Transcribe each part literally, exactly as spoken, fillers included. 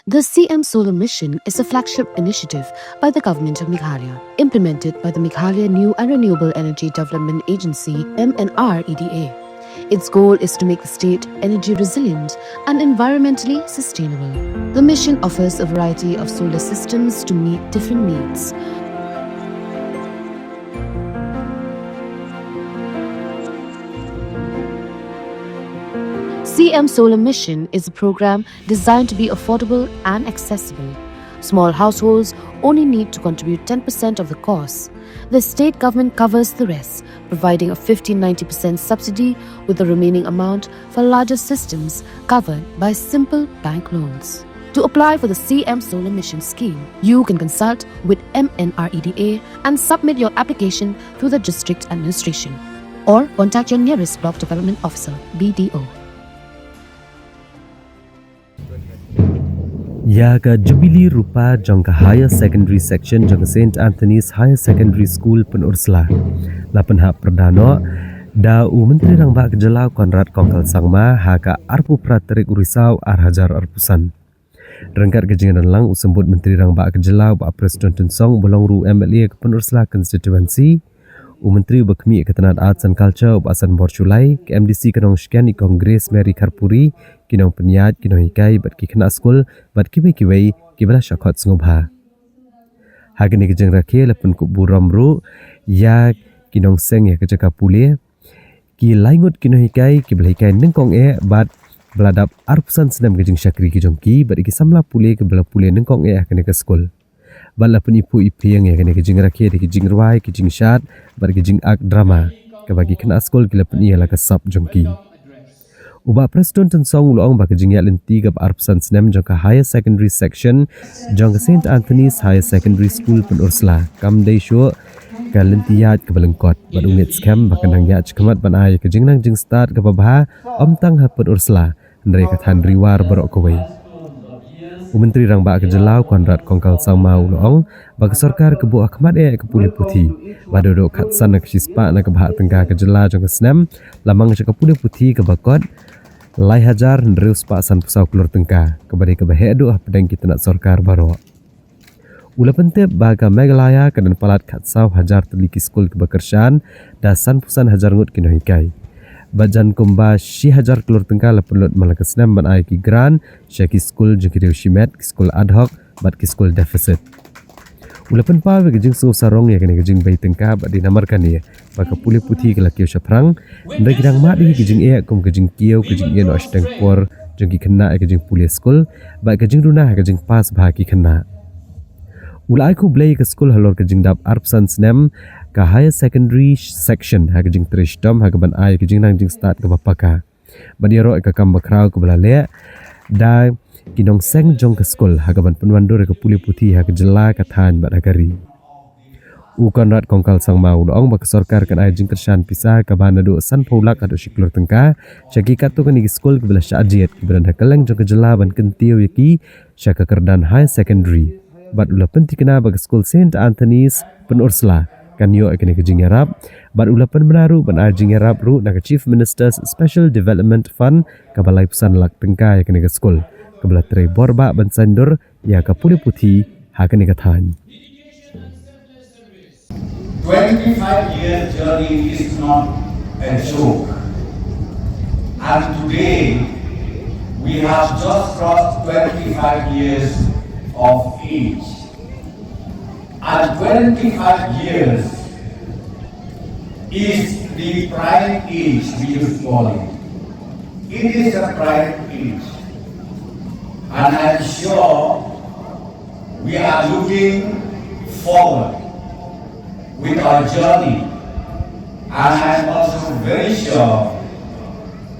The C M Solar Mission is a flagship initiative by the Government of Meghalaya, implemented by the Meghalaya New and Renewable Energy Development Agency, M N R E D A. Its goal is to make the state energy resilient and environmentally sustainable. The mission offers a variety of solar systems to meet different needs. C M Solar Mission is a program designed to be affordable and accessible. Small households only need to contribute ten percent of the cost. The state government covers the rest, providing a fifty ninety percent subsidy, with the remaining amount for larger systems covered by simple bank loans. To apply for the C M Solar Mission scheme, you can consult with M N R E D A and submit your application through the district administration, or contact your nearest block development officer, B D O. Ïa ka Jubilee Rupa jong ka Higher Secondary Section jong ka Saint Anthony's Higher Secondary School Pynursla la pynhap pyrda noh da u Myntri Rangbah ka Jylla Conrad Kongkal Sangma ha ka arphew phra tarik u Risaw ar hajar arphew san. Ryngkat ka jingdon lang u Symbud Myntri Rangbah ka Jylla u Bah Prestone Tynsong uba long ruh u M L A ka Pynursla Constituency, u Myntri uba khmih ka tnat Arts and Culture u Bah Sanbor Shullai, ka M D C ka Nongshken i Kong Grace Mary Kharpuri, ki nongpynïaid, ki nonghikai bad ki khynnah skul bad kiwei kiwei kiba la shah khot sngewbha. Ha kane ka jingrakhe la pynkup burom ruh ïa ki nongseng ïa ka jaka pule, ki lai ngut ki nonghikai kiba la hikai nyngkong eh bad ba la dap arphew san snem ka jingshakri ka jong ki bad ïa ki samla pule kiba la pule nyngkong eh ha kane ka skul. Bad la pyniphuh iphieng ïa kane ka jingrakhe da ki jingrwai, ki jingshad bad ki jingak drama kaba ki khynnah skul ki la pyni ïa la ka sap jong ki. U Bah Prestone Tynsong u la ong ba ka jingïaid lynti kaba arphew san snem jong ka Higher Secondary Section jong ka Saint Anthony's Higher Secondary School Pynursla kam dei shuh ka lynti ïaid kaba lyngkot, bad u ngeit skhem ba kan nang ïaid shakhmat ban ai ka jingnang jingstad kaba bha, ym tang ha Pynursla hynrei ka thaiñ Ri War baroh kawei. U Myntri Rangbah ka Jylla u Conrad Kongkal Sangma u la ong ba ka sorkar ka buh ha khmat eh ka pule puthi, ba haduh khatsan na ka shispah na ka bhah tyngka ka jylla jong ka snem la mang sha ka pule puthi kaba kot lai hajar hynriew spah sanphew saw klur tyngka, kaba dei kaba heh duh hapdeng ki tnat sorkar baroh. U la pyntip ba ka Meghalaya ka don palat khatsaw hajar tylli ki skul kiba kyrshan da sanphew san hajar ngut ki nonghikai. Bad jan kumba shi hajar klur tyngka la pynlut man la ka snem ban ai ki grant sha ki skul jong ki riew shimet, ki skul ad hoc bad ki skul deficit. U la pynpaw ïa ka jingsngewsarong ïa kane ka jingbei tyngka bad dei namar kane ba ka pule puthi ka la kiew shaphrang, hynrei ki dang mad ïa ki jingeh kum ka jingkiew, ka jingeh noh shiteng por jong ki khynnah ïa ka jingpule skul bad ka jingduna ha ka jingpass bha ki khynnah. U la ai khublei ïa ka skul halor ka jingdap arphew san snem ka Higher Secondary Section ha ka jingtrei shitom ha kaban ai ka jingnang jingstad kaba paka. Bad ïaroh ïa ka kam bakhraw kaba la leh da ki nongseng jong ka skul ha kaban pynwandur ïa ka pule puthi ha ka jylla, ka thaiñ bad ha ka ri. U Conrad Kongkal Sangma u la ong ba ka sorkar kan ai jingkyrshan pisa kaba naduh sanphew lak haduh shi klur tyngka sha ki katto katne ki skul kiba la shah jied kiba don ha kylleng jong ka jylla ban kyntiew ïa ki sha ka kyrdan higher secondary. Bad u la pynthikna ba ka skul Saint Anthony's Pynursla kan ïoh ïa kane ka jingïarap. Bad u la pynbna ruh ban ai jingïarap ruh na ka Chief Minister's Special Development Fund kaba laiphew san lak tyngka ïa kane ka skul, kaba la trei bor bah ban saiñdur ïa ka pule puthi ha kane ka thaiñ. Twenty-five years journey is not a joke. And today, we have just crossed twenty-five years of age. And twenty-five years is the prime age, we used to call it. It is a prime age. And I'm sure we are looking forward with our journey. And I'm also very sure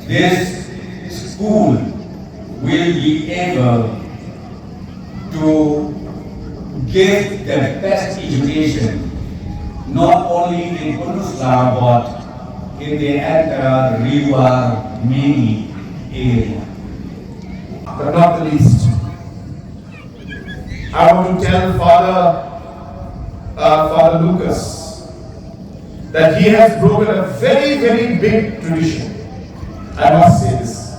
this school will be able to give the best education, not only in Pynursla, but in the entire Ri War mini area. But not the least, I want to tell Father, uh, Father Lucas that he has broken a very, very big tradition. I must say this.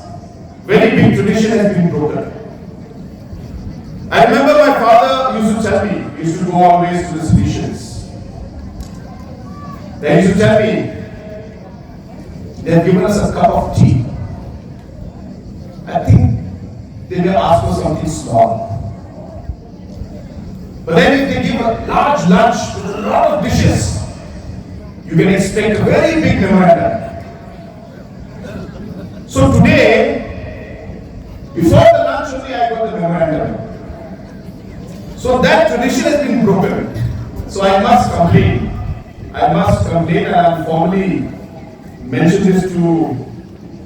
Very big tradition has been broken. to tell me, he used to go always to the Salesians. They used to tell me, "They've given us a cup of tea." I think they may ask for something small. But then if they give a large lunch with a lot of dishes, you can expect a very big memorandum. So today, before the lunch only, I got the memorandum. So that tradition has been broken. So I must complain. I must complain, and I'll formally mention this to,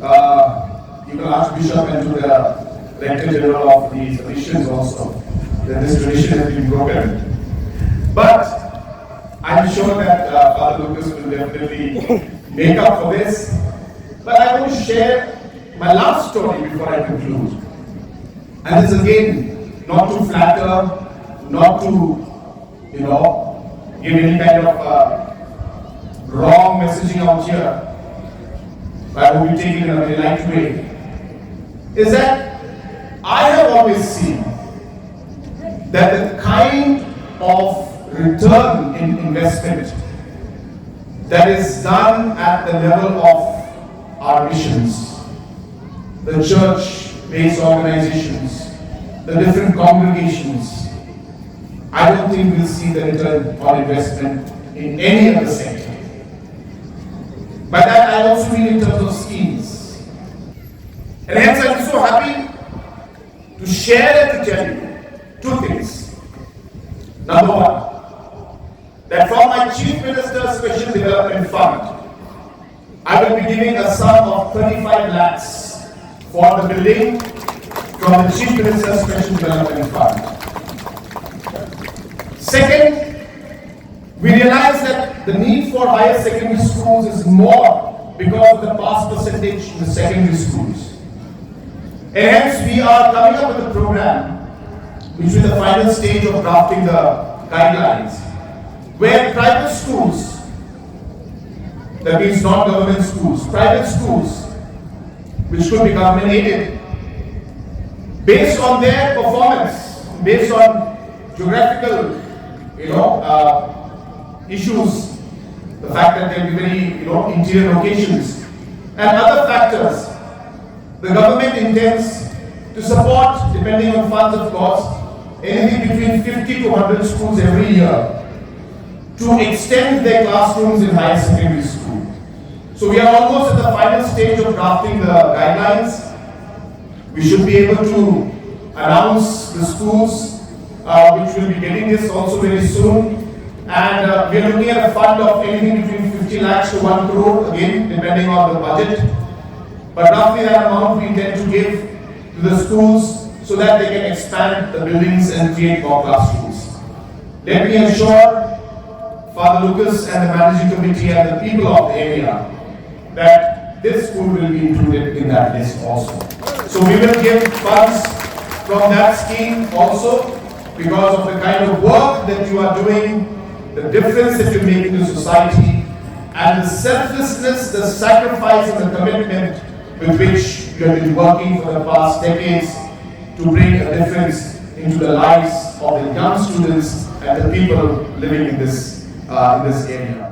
uh, even Archbishop and to the Rector General of the Salesians also, that this tradition has been broken. But I'm sure that, uh, Father Lucas will definitely make up for this. But I want to share my last story before I conclude. And this again, not to flatter, not to, you know, give any kind of, uh, wrong messaging out here. I hope you take it in a very light way. Is that I have always seen that the kind of return in investment that is done at the level of our missions, the church-based organizations, the different congregations, I don't think we'll see the return on investment in any other sector. By that, I also mean in terms of schemes. And hence, I'm so happy to share and to tell you two things. Number one, that from my Chief Minister's Special Development Fund, I will be giving a sum of thirty-five lakhs for the building from the Chief Minister's Special Development Fund. Second, we realize that the need for higher secondary schools is more because of the pass percentage in the secondary schools. And hence, we are coming up with a program, which is the final stage of drafting the guidelines, where private schools, that means not government schools, private schools, which could be government aided, based on their performance, based on geographical, you know, uh, issues, the fact that they'll be very, you know, interior locations, and other factors, the government intends to support, depending on funds, of course, anything between fifty to one hundred schools every year to extend their classrooms in higher secondary school. So we are almost at the final stage of drafting the guidelines. We should be able to announce the schools, uh, which will be getting this also very soon. And, uh, we are looking at a fund of anything between fifty lakhs to one crore, again, depending on the budget. But roughly that amount we intend to give to the schools so that they can expand the buildings and create more classrooms. Let me assure Father Lucas and the managing committee and the people of the area that this school will be included in that list also. So we will give funds from that scheme also because of the kind of work that you are doing, the difference that you're making to society, and the selflessness, the sacrifice, and the commitment with which you have been working for the past decades to bring a difference into the lives of the young students and the people living in this, uh, in this area.